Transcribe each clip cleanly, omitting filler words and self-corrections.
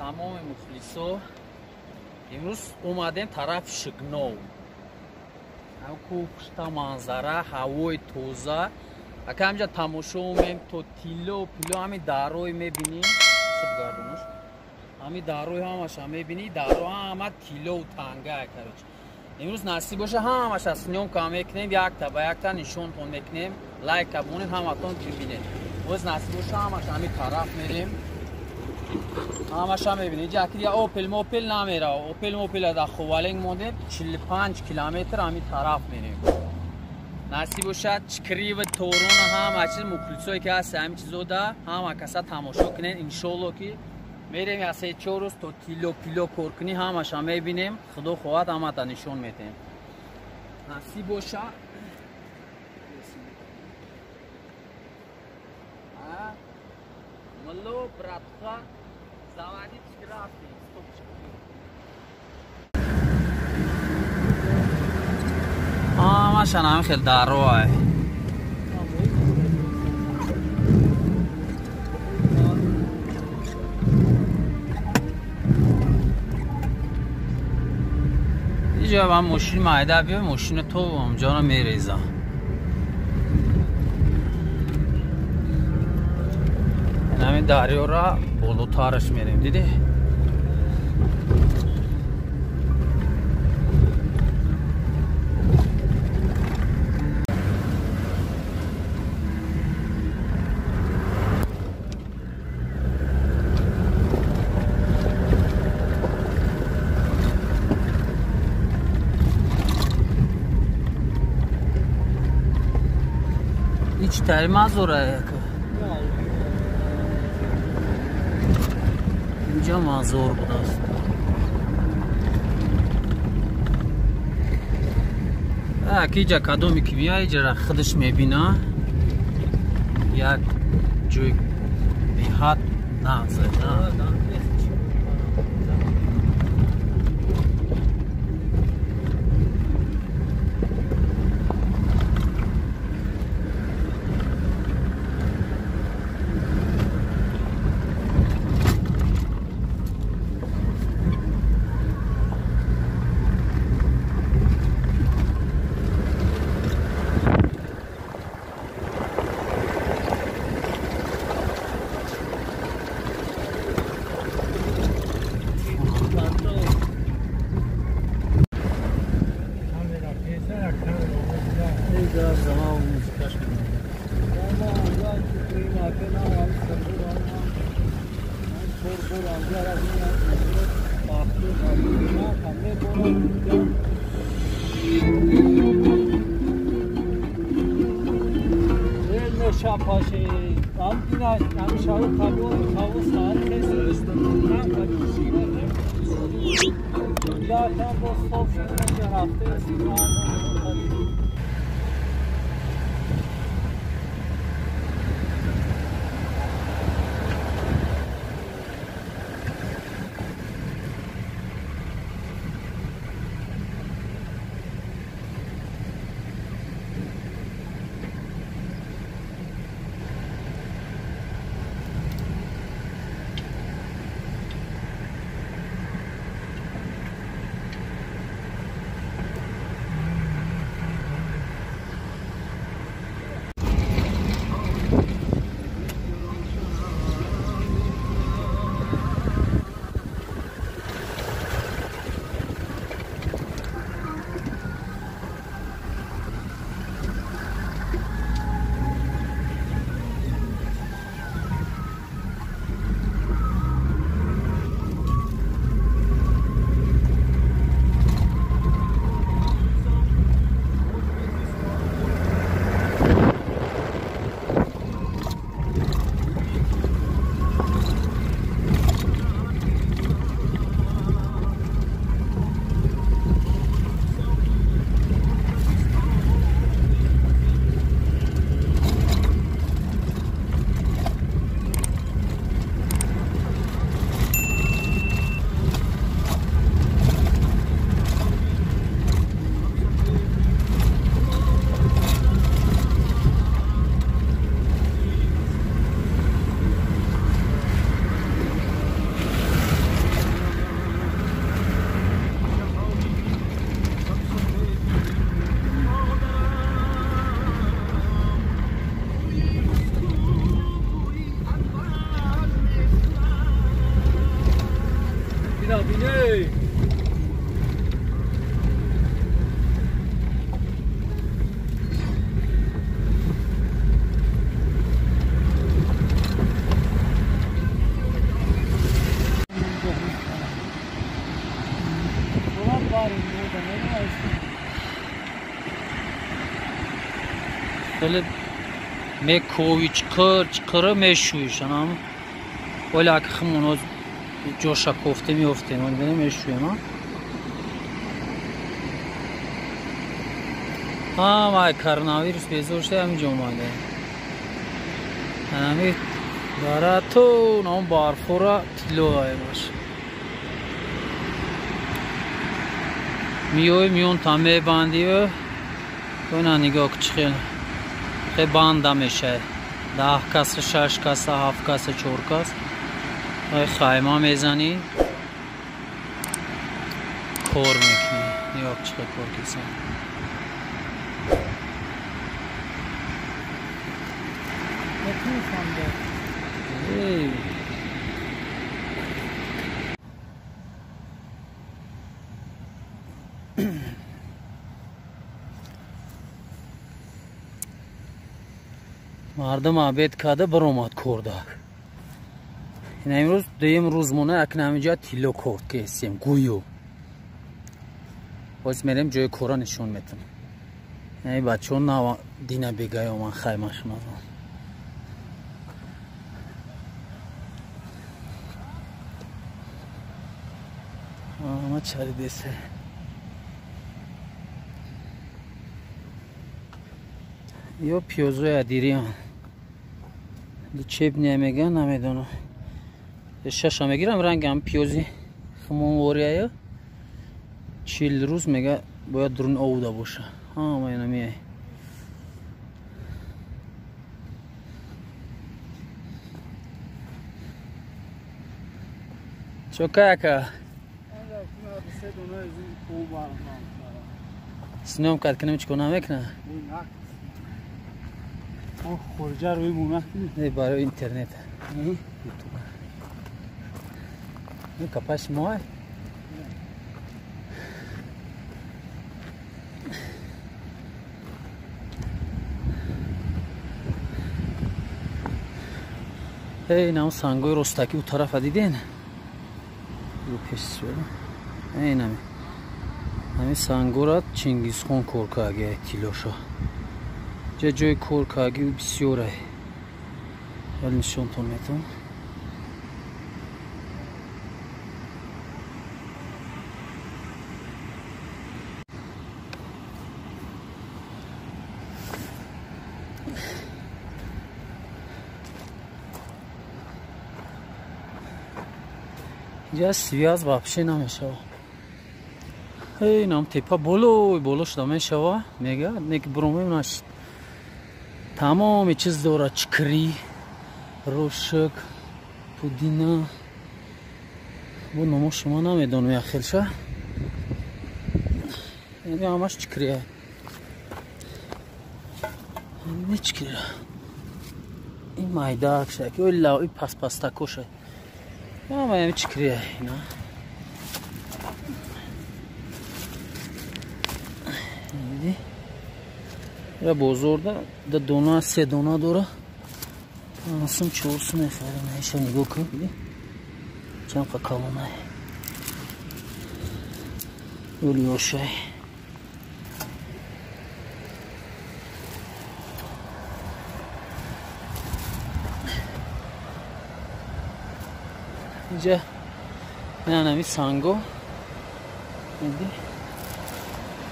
Тамоми мухлисо. Имрӯз омадем тараф Шигнов. Ҳам кӯҳ, манзара, ҳавои тоза. Ака ҳамҷа тамошо умем то тилло, пило ҳами дарои мебинем. Хуб гардонаш. Ҳами дарои ҳамаша мебинӣ, даро ҳама тиллову танга, короче. Имрӯз насиб боша ҳамаша съёмка мекунем, якта ба якта нишонтон мекунем, лайка бонед, ҳаматон бибинед. Боз насиб боша ҳамаша ҳами тараф мерем. Ҳамаша мебинед. Иҷа аки дигар Опел Мопел намера. Опел Мопел дар Ховаленг мондем, 45 километр ҳами тараф мерем. Насиб бошад Чкрива, Торона, ҳама чиз мухлисое ки ҳаст ҳамин чизода ҳама каса тамошо кунед. Иншолло ки мерем я 3-4 рӯз то тилло пило кор кунӣ, ҳамаша мебинем. Худо хоҳад ҳамата нишон метем. Насиб боша. Мало, братва, заводи рафтем. Ҳамаша ҳамин хел дароай. Иҷа ман мошини майда биё, мошини то онҷоро мереза. Ҳамин дарёра болотараш мерем, дидӣ? Ҳеҷ тари мазора яка. Инҷа мазор будааст. Аки иҷа кадоме ки меяд, иҷара худаш мебина. Як ҷой беҳад нағз. Бина бина. Хеле мекови чиқир чиқира мешӯишанам. Оли аки химоно ҷоша кофта меёфтем, оли мешӯем. Ҳамаи коронавирус безор шуда ҳаминҷо омада. Ҳами дара то нам барфора тилло аймаш. Миёи миён та мебандию она нигоҳ ки чӣ хел хе банда мешавад. 10 кас, 6 кас, 7 кас, 4 кас. Ай хайма мезанӣ, кор мекунӣ. Нигоҳ чӣ хел кор кисан. Мардум обед карда баромад корда. Ина имрӯз дуюм рӯз мона акна ҳаминҷа тилло корд кесем гӯё. Боз мерем ҷои кора нишон метонам. Ин бачаҳо нава дина бегай оман хаймашона. Ама чаридесе. Ё пиёзои адириан. Чеб намеган, намедонам. Шаша мегирам рангам пиёзи хумонворияё. 40 рӯз мега бояд дурун овуда боша. Ҳама ина меай. Чокака. Снём кад кинем чико намекна? Хорҷа рӯи мона. Не барои интернет. Ютуб. Ну капаш мой. Эй, нам сангои ростаки у тарафа диден? Ю пеш сура. Эй, нами. Ҳамин сангора Чингизхон кор карда тиллоша. Ҷои кор кардаги бисёре. Вале нишонтон метавон. Инҷа связ вообще намешава. Эй, нам тепа болой боло шуда мешава, мега, неки буромем нашид. Тамоми чиз дорад, чикри, рошак, пудина. Бо номо шумо намедонам як хелша. Яъне ҳамаш чикрия. Не чикрия. Ин майдак шак, ой лав, ин паспастакоша. Ҳама ҳами чикрия ина. Диди? Я бозорда да дона, се дона дора. Ансым чорсум мехарам. Иша нигоҳ кун, диди? Чанд қа калонай. Ӯлёшай. Инҷа нами санго. Диди?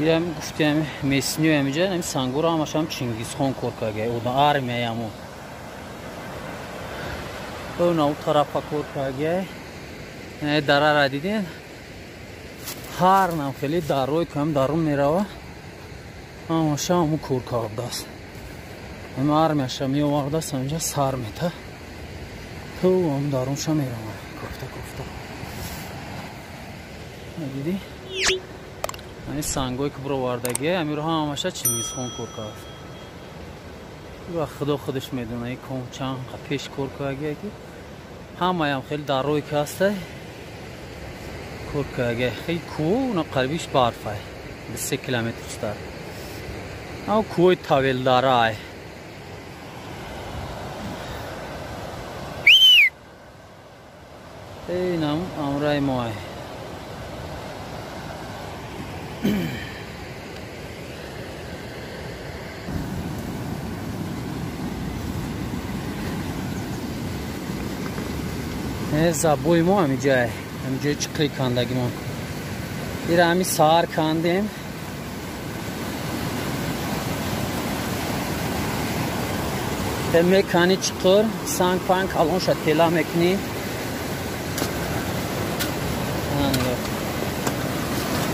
Ирам гуфтем месниё ҳамиҷа ҳами сангоро ҳамашам Чингизхон кор карда, ода армияямон. Она у тарафа кор карда. Дарара диден? Ҳар нам хеле дарои кам дарун мерава. Ҳамаша ҳаму кор кардааст. Ҳама армияша меовардааст, ҳаминҷа сар мета. То ҳам дарунша мерава. Кофта кофта. Диди? Ҳамин сангое ки буровардагие, ҳамиро ҳамаша Чингизхон кор кард. Ва худо худаш медонад, ин ком чанд пеш кор кардагие ки ҳамаям хеле дарое ки ҳастай. Кор кага хеле кӯҳ, на қарибиш барфай. 3 километр читар. Ав кӯҳи Тавелдарай. Инам амраи моай. Забои мо ҳамиҷае, ҳамиҷои чиқри кандагимон. Ира ҳами саҳар кандем. Мекани чиқир, санг панг калонша тела мекунӣ.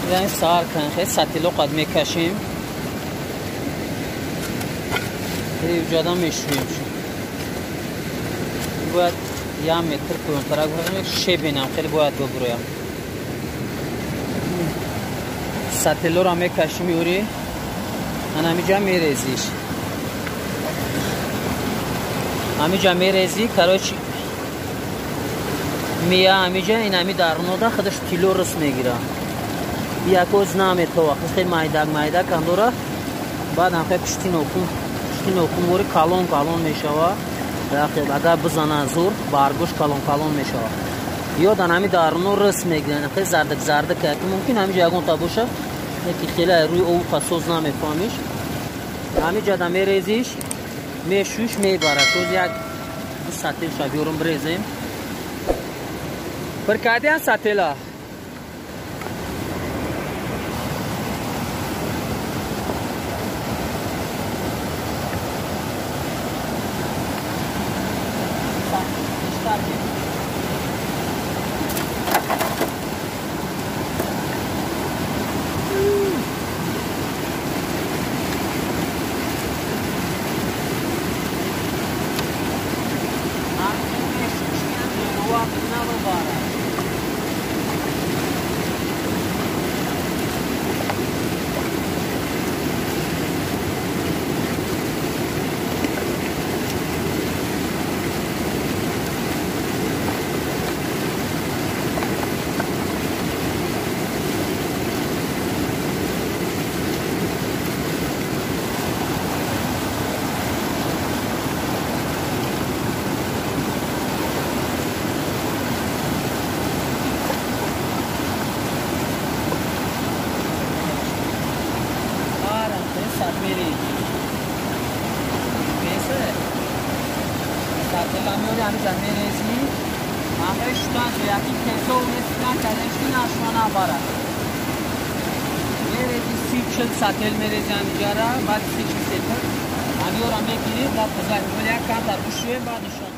Ира ҳами саҳар кан, хеле сатило қад мекашем. Ҷада мешӯем. Бояд 1 метр поёнтарак бошам, шебенам хеле бояд бибурӯям. Сателлоро мекашим юри, ан ҳамиҷа мерезиш. Ҳамиҷа мерези, короче, мия ҳамиҷа ин ҳами дарунода худаш тило рис мегира. Якоз наметова, хеле майдак майдак андора. Баъд ҳам хеле пушти нокун, пушти нокун вори калон калон мешава. Агар бизана зур, баргӯш калон калон мешавад. Ёдан ҳами даруно рис мегиранд, хеле зардак зардак, ки мумкин ҳамиҷа ягонта боша, ки хеле рӯи ову пасоз намефаҳмиш. Ҳамиҷада мерезиш, мешӯш, мебарад. Тоз як ду сатил ша биёрум бирезем. Пир кардиан сатила? Сател мерезӣ ҳамиҷара, баъд 30 сетр ҳамиёра мегирӣ, баъд таза як камтар бушӯем, баъд нишон.